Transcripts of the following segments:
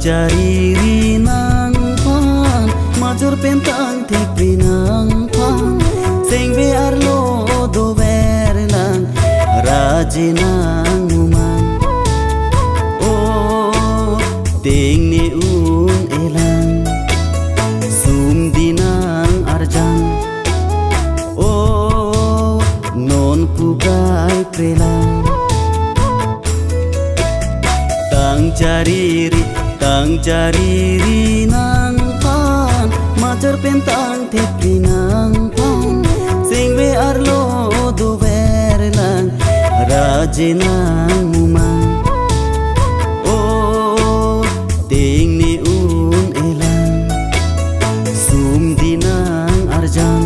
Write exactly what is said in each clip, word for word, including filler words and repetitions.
Chariri nangphan, major pen tangthekpi nangphan, sengve arlo dover lang, raje nangmuman. O, tengne un-e lang, sum di nang-arjan. O, non pu kai pre lang. Tang chariri, tang chariri nangphan, major pen tangthekpi nangphan, sengve arlo dover lang, raje nangmuman. O, tengne un-e lang, sum di nang-arjan.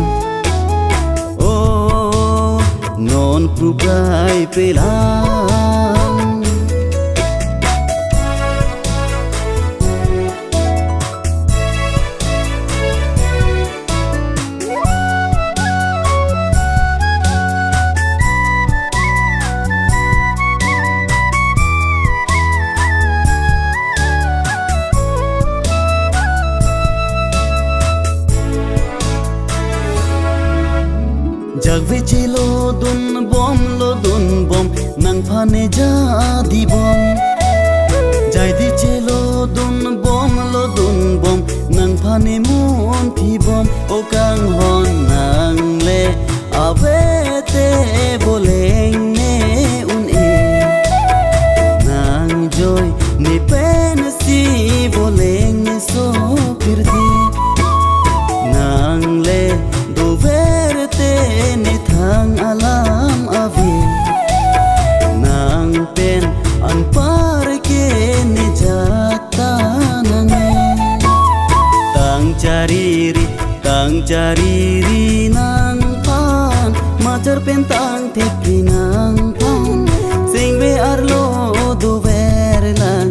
O, non pu kai pre lang. Jakve chelo dunbom lo dunbom, nangphan ne jadi bom. Jaidi chelo dunbom lo dunbom, nangphan ne munthi bom. O kanghon nang le ave te, volengne un-e. Nang joi ne pensi volengne so pirdi. Nang le dover te ne thang alam ave. Nang pen anpar ke ne jat ta nangne. Tang chariri, tang chariri nangphan, major pen tangthekpi nangphan, sengve arlo dover lang,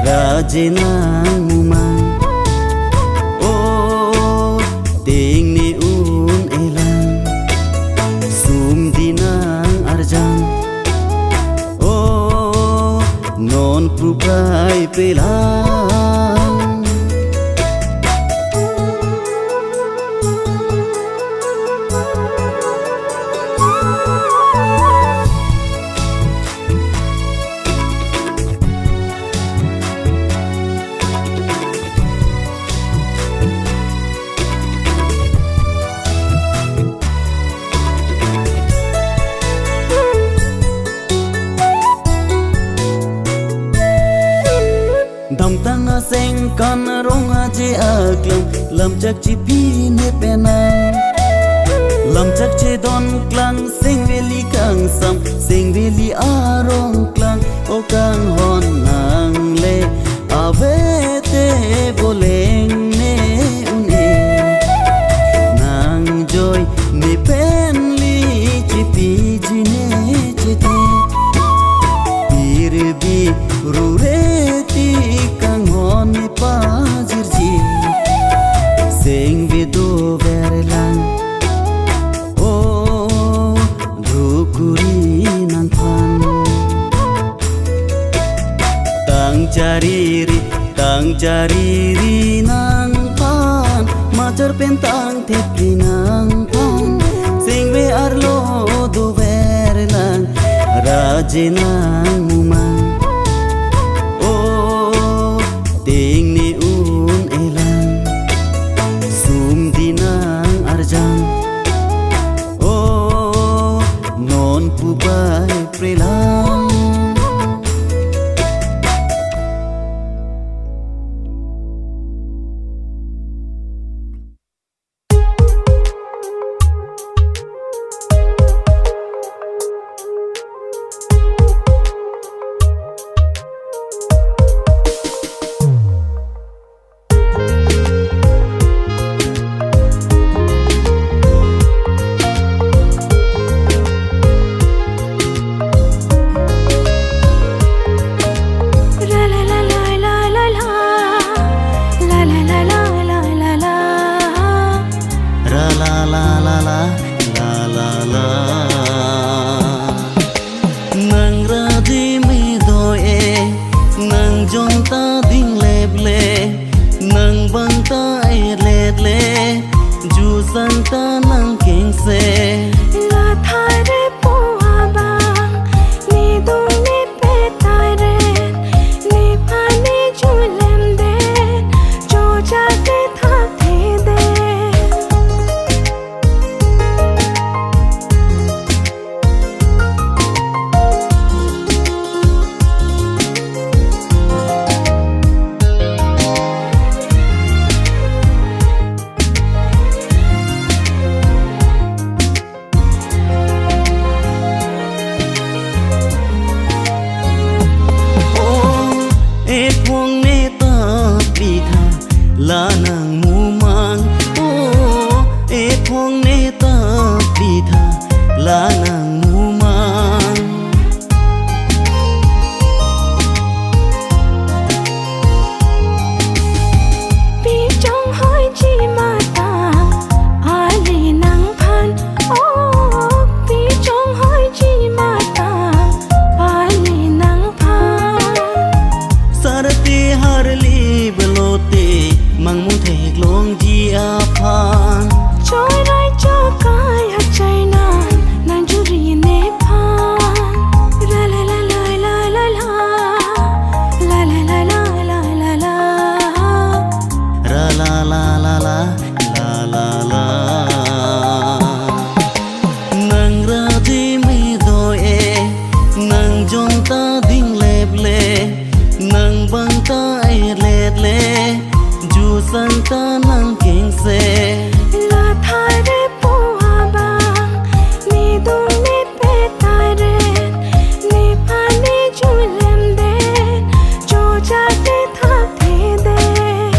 raje nangmuman. O, tengne un-e lang, sum di nang-arjan. O, non pu kai pre lang. Damtang aseng kanrong aje aklang, lamchak chipi ne penang. Lamchak chedon klang, sengveli kangsam, sengveli arong klang. O kanghon nang le ave te, volengne un-e. Nang joi ne penli chipiji ne chete. Pirbi rure ti kanghon ne pajirji, sengve dover lang. O, dhukuri nangphan. Tang chariri, tang chariri nangphan, major pen tangthekpi nangphan, sengve arlo dover lang, raje nangmuman. O, tengne un-e lang, sum di nang-arjan. O, non pu kai pre lang. Santa nangkengse. La thare po abang, ne dung ne pet tare, nephan ne julem den, chojak ke thak the den. O, ephong ne ta pitha, la nangmumang. O, ephong ne ta pitha, la nangmumang. Pi chonghoi ji mata, ale nangphan. O, pi chonghoi ji mata, ale nangphan. Sarti harli belote, mangmun theklongji aphan. Chorai chokai hachai nang, nangjuri nephan. Ra la la la la la la. La la la la la la la. Ra la la la la la la la. Nang ra di me do-e, nang jon ta ding leple, nang bang ta erletle, ju Santa nangkengse. La thare po abang, ne dung ne pet tare, nephan ne julem den, chojak ke thak the den.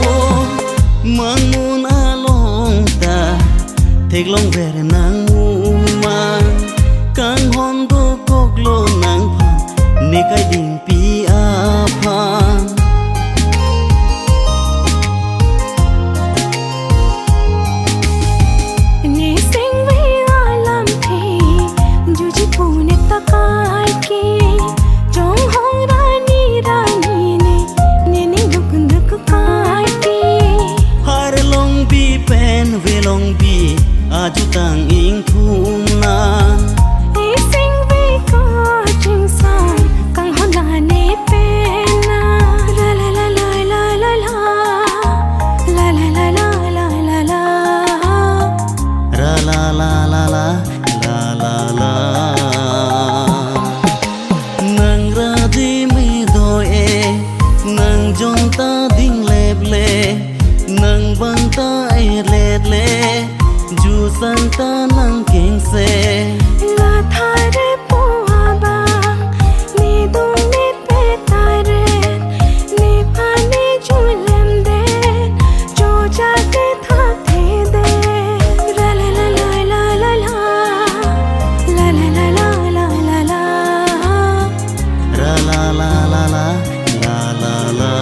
O, mangmun along ta theklong ver nangmumang, kanghon dokoklo nangphan, ne kai dingpi aphan. Ne singve alam the, juji pu ne ta kai ke, chonghong rani rani ne, ne ning duk duk kai ke. Har longbi pen velongbi, ajutang ingthum nang. Ne singve kachingsam, kanghon la ne pen na. Ra la la la la la la. La la la la la la la. Ra la la la la la la la. Nang ra di me do-e, nang jon ta ding leple, nang bang ta erletle, ju Santa nangkengse. La thare po abang, ne dung ne pet tare, nephan ne julem den, chojak ke thak the den. Ra la la la la la la. La la la la la la la. Ra la la la la la la la.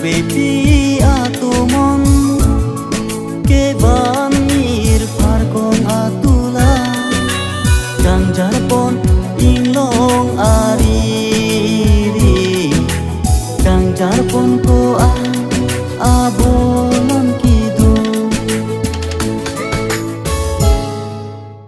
Beti